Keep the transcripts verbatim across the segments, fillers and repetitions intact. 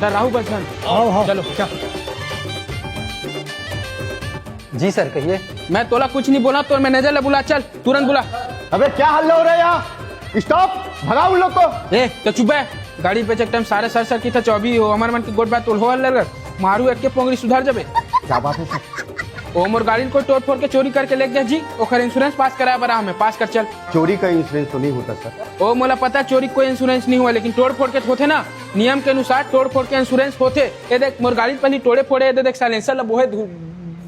Sir, Rahu बस धन। आओ, आओ। चलो। जी सर, कहिए। मैं तोला कुछ नहीं बोला, तोर मैनेजर ला बुला, चल, तुरंत बुला। अबे, क्या हल्ला हो रहा है यहाँ? स्टॉप, भगाओ उन लोग को। ए, तो चुप है। गाड़ी बेचे टाइम सारे सर सर की था चौबी हो, हमारे मन की गोट बात तोल हो हल्ला कर। मारू एक के पोंगरी सुधर जबे। क्या बात है सर? ओ मोर गाड़ी कोई तोड़ फोड़ के चोरी करके ले गया जी, ओकर इंश्योरेंस पास कराए बर हमें पास कर चल। चोरी का इंश्योरेंस तो नहीं होता सर। ओ मोला पता चोरी कोई इंश्योरेंस नहीं हुआ, लेकिन तोड़ फोड़ के होथे ना, नियम के अनुसार तोड़ फोड़ के इंश्योरेंस होथे। ये देख मोर गाड़ी पहली तोड़े फोड़े, ये देख साइलेंसर ला बोहे घू-,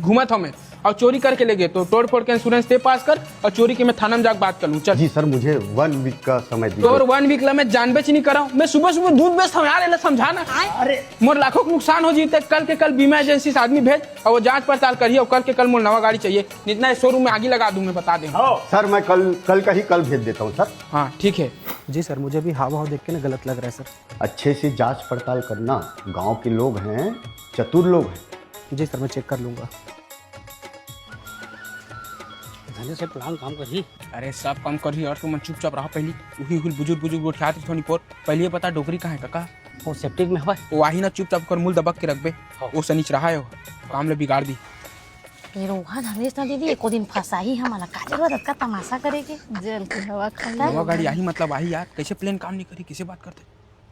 घूमत हमें और चोरी करके ले गए, तो तोड़ फोड़ के इंश्योरेंस ते पास कर और चोरी के मैं थाना में जाके बात कर लूँ। चल। जी सर, मुझे वन वीक का समय दीजिए। तोर वन वीक ला मैं जानबे च नहीं कराऊँ। मैं सुबह सुबह दूध बेचता हूँ यार, एला समझा ना। अरे। मोर लाखों के नुकसान हो जीते। कल के कल बीमा एजेंसी से आदमी भेज और वो जांच पड़ताल करिए और कल के कल मोर नवा गाड़ी चाहिए, नहीं तो शोरूम में आगी लगा दूँ मैं, बता दे। सर, मैं कल, कल का ही कल भेज देता हूँ सर। हाँ, ठीक है। जी सर, मुझे भी हाव भाव देख के ना गलत लग रहा है सर। अच्छे से जांच पड़ताल करना, गांव के लोग हैं, चतुर लोग हैं। जी सर, मैं चेक कर लूंगा। धने से प्लान काम करही। अरे सब काम करही यार, तुमन चुपचाप रहा। पहली उही उही बुजुर्ग बुजुर्ग गोठियात रही थोड़ी पोर। पहली ये बता डोकरी कहाँ है काका? वो सेप्टिक में हवा। वो आही ना, चुपचाप कर मुल दबक के रखबे। हाँ। वो सनीच रहा है, वो काम ले बिगाड़ दी। ये रोहा धनेश ना दीदी, एको दिन फंसाही हमला, का जरूरत अतका तमाशा करे के? जल के हवा खाई। नवा गाड़ी आही मतलब आही यार, कैसे प्लेन काम नहीं करी, किसे बात करते?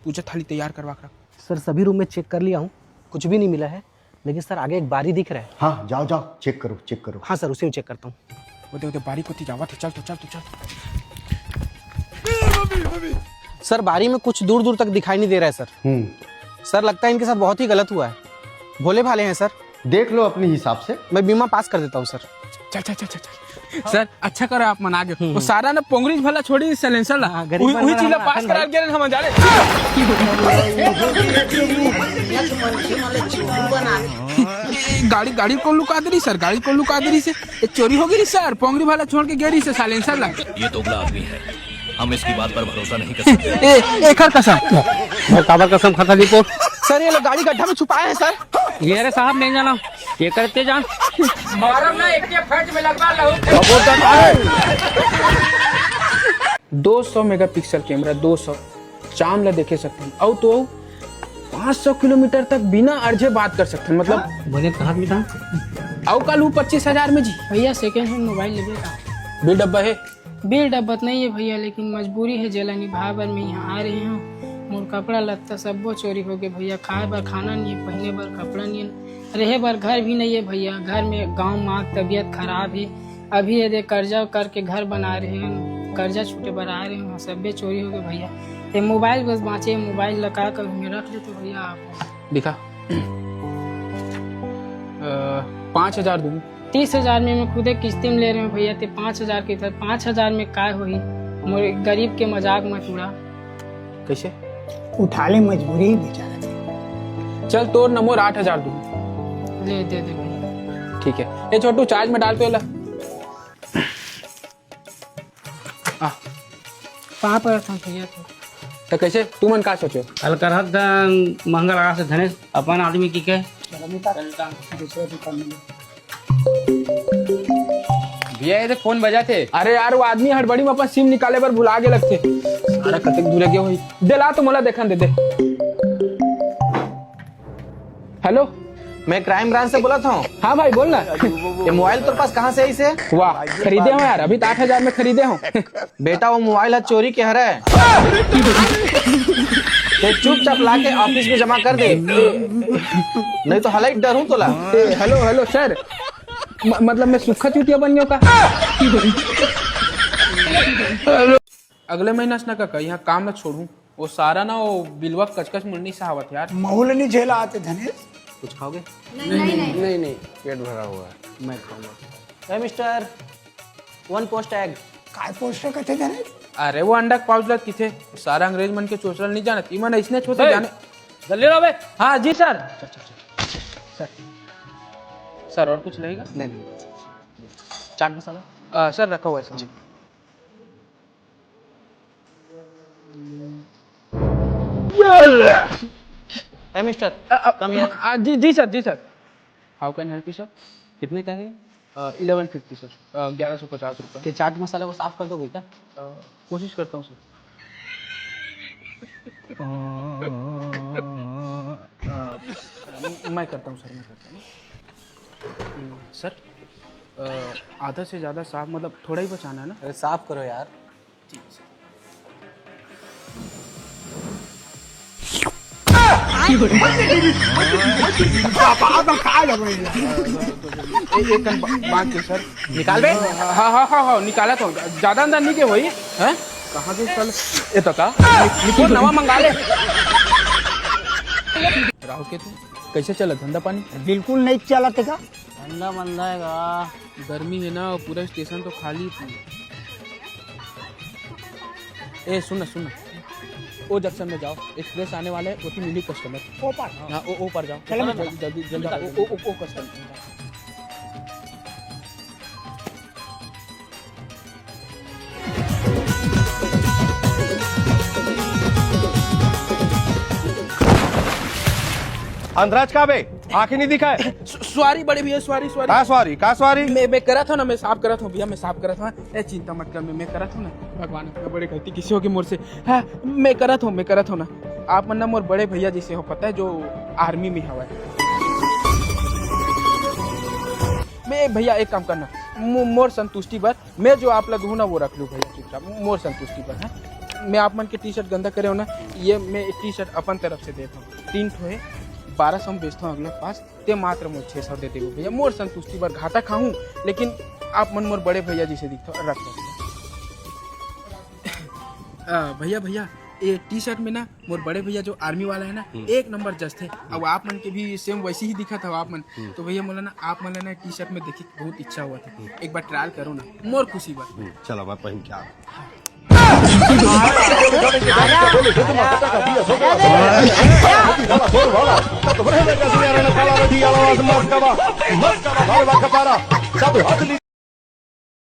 पूजा थाली तैयार करवा के रख। सर, सभी रूम में चेक कर लिया हूँ, कुछ भी नहीं मिला है, लेकिन सर आगे एक बारी दिख रहा है। हाँ, जाओ जाओ, चेक करो, चेक करो। हाँ सर, उसी में चेक करता हूँ। वो दे, वो दे, बारी कोती जावत है, चल तो, चल तो, चल। सर, बारी में कुछ दूर दूर तक दिखाई नहीं दे रहा है सर। हम्म। सर, लगता है इनके साथ बहुत ही गलत हुआ है, भोले भाले हैं सर। देख लो अपने हिसाब से। मैं बीमा पास कर देता हूँ सर। चल चल चल चल चल। सर, अच्छा करो आप मन आगे। वो सारा ना पोंगरीज भला छोड़ी, साइलेंसर ला। हाँ, गरीब उही, उही वाला चीज ला हमारा पास करा के हम जाने। गाड़ी, गाड़ी कौन लुका दे रही सर? गाड़ी कौन लुका दे रही से? ये चोरी हो गई सर, पोंगरी भला छोड़ के गे रही से साइलेंसर ला। ये दोगला आदमी है, हम इसकी बात पर भरोसा नहीं कर सकते। ए, एकर कसम। मैं काबर कसम खाता दीपो? सर, ये लोग गाड़ी गड्ढा में छुपाए हैं सर। ये रे साहब, नहीं जाना, ये करते जान। मारम ना, एक के फट में लगवा लहू। दो सौ मेगापिक्सल कैमरा, दो सौ, चाम ला देखे सकते हैं। अउ तो पाँच सौ किलोमीटर तक बिना अर्झे बात कर सकते हैं, मतलब। हाँ, बोले कहाँ मिला? अउ कल वो पच्चीस हजार में जी। भैया, सेकंड हैंड मोबाइल लेबे का? बिल डब्बा है। बिल डब्बा तो नहीं है भैया, लेकिन मजबूरी है, जेला निभाए बर मैं यहाँ आ रहे हूँ। मोर कपड़ा लत्ता सब्बो चोरी हो गए भैया, खाए बर खाना नहीं है, पहने बर कपड़ा नहीं है, रहे बर घर भी नहीं है भैया। घर में गाँव माँ के तबीयत खराब है, अभी ये दे कर्जा करके घर बना रहे हैं, कर्जा छूटे बर आ रहे हैं, सब्बे चोरी हो गए भैया। ये मोबाइल बस बाँचे, मोबाइल ला का करूँ मैं, रख लेते भैया आप। दिखा। अ, पाँच हजार दूँ। तीस हजार में मैं खुदे किस्ती में ले रहे हूँ भैया, ते पाँच हजार के इधर, पाँच हजार में काय होही? मोर गरीब के मजाक मत उड़ा। कैसे? उठा ले, मजबूरी है बेचारा के। चल, तोर न मोर आठ हजार दूँ। ले, दे दे भैया। ठीक है। ए छोटू, चार्ज में डाल तो एला। आ। पाँव परत हँव भैया तो। तो कैसे? तुमन का सोचे? अलकरहत दन महंगा लगा से धनेश, अपन आदमी की के। दूसरा दुकान में। भैया, ये तो फोन बजाथे। अरे यार, वो आदमी हड़बड़ी में अपन सिम निकाले बर भुला गे लगथे। सारा कतेक दूर गे होही। दे ला तो मोला देखन दे दे। हेलो। मैं क्राइम ब्रांच से बोलत हँव। हाँ भाई, बोल ना। ये मोबाइल तोर पास कहाँ से आइस हे? वाह, खरीदे हँव यार, अभी तो आठ हजार में खरीदे हँव। बेटा, वो मोबाइल ह चोरी के हरय। ते चुपचाप लाके ऑफिस में जमा कर दे, नहीं तो हलई डरहूँ तोला। ए, हेलो, हेलो सर, म-, मतलब मैं सुक्खा चूतिया बन गेंव का? अगले महीना से ना काका, यहाँ काम ना छोड़हूँ। वो सारा ना, वो बिलवा कचकच मुन्नी सहावत यार। महू ल नहीं झेला आते धनेश। कुछ खाओगे? नहीं, नहीं, नहीं। नहीं, नहीं, पेट भरा हुआ है। मैं खाऊंगा। ए मिस्टर, वन पोस्ट एग। काय पोस्ट कथे धनेश? अरे वो अंडा के पाउच ला किथे, सारा अंग्रेज मन के चोचला नहीं जानत, इमन ऐसने छोटे ए, जाने। जल्दी रहो बे। हाँ जी सर। सर, सर और कुछ लगेगा? नहीं, नहीं। चाट मसाला? अ, सर रखा हुआ है सर। जी। ए mister, uh, uh, come here। अ, जी, जी सर, जी sir. How can help you sir? कितने का है? Uh, eleven fifty sir. अ, ग्यारह सौ पचास रुपये। ये चाट मसाला को साफ कर दोगे क्या? अ, कोशिश करता हूँ सर। मैं करता हूँ सर, मैं करता हूँ। सर, अ, आधा से ज़्यादा साफ, मतलब, थोड़ा ही बचाना है ना? अरे, साफ करो यार। ठीक है सर। ए-, एक कन बा-, बांध के सर। निकाल बे। हाँ, हाँ, हाँ, हाँ, निकालत हँव। ज्यादा अंदर नहीं के होई, हैं? कहाँ के साले? ए तो का? निको नवा मंगा ले। राहु केतु, कैसे चलत धंधा पानी? बिल्कुल नहीं चलत हे का? धंधा मंदा हे का? गर्मी हे ना, पूरा स्टेशन तो खाली। ए, सुन ना, सुन ना, ओ जंक्शन में जाओ, एक्सप्रेस आने वाले हे, ओती मिली कस्टमर। ओ पार? हाँ, ओ, ओ पार जाओ। चलो, मैं जल्दी, जल्दी, जल्दी, ओ, ओ, ओ, ओ कस्टमर। अंधराज का बे, आँखें नहीं दिखाए? स-, सॉरी बड़े भैया, सॉरी, सॉरी। का सॉरी, का सॉरी? मैं, मैं करत हँव ना, मैं साफ करत हँव भैया, मैं साफ करत हँव। ए, चिंता मत कर, मैं, मैं करत हँव ना। भगवान, इतना बड़ी गलती किसे होगी मोर से? हाँ, मैं करत हँव, मैं करत हँव ना। आप मन ना मोर बड़े भैया जैसे हो, पता है, जो आर्मी में हवय। मैं, भैया, एक काम करना, मो-, मोर संतुष्टि बर मैं जो आप ला दूँ ना, वो रख लूँ भैया, चुपचाप, मोर संतुष्टि बर, हैं? मैं आप मन के टी शर्ट गंदा करे हँव ना, ये मैं टी शर्ट अपन तरफ से देत हँव, तीन ठो हे, बारह सौ में बेचत हँव अगले पास, ते मात्र मोर छः सौ दे देबो भैया, मोर संतुष्टि बर घाटा खाहूँ, लेकिन आप मन मोर बड़े भैया जैसे दिखत हो, रख लो। अ, भैया, भैया, ये टी शर्ट में ना मोर बड़े भैया जो आर्मी वाला है ना, हम्म। एक नंबर जचथे। अब आप मन के भी सेम वैसे ही दिखत हो आप मन। हम्म। तो भैया, मोला ना आप मन ला ना टी शर्ट में देखे के बहुत इच्छा होवत हे। हम्म। एक बार ट्रायल करो ना, मोर खुशी बर। हम्म, चलो, मैं पहन के आ।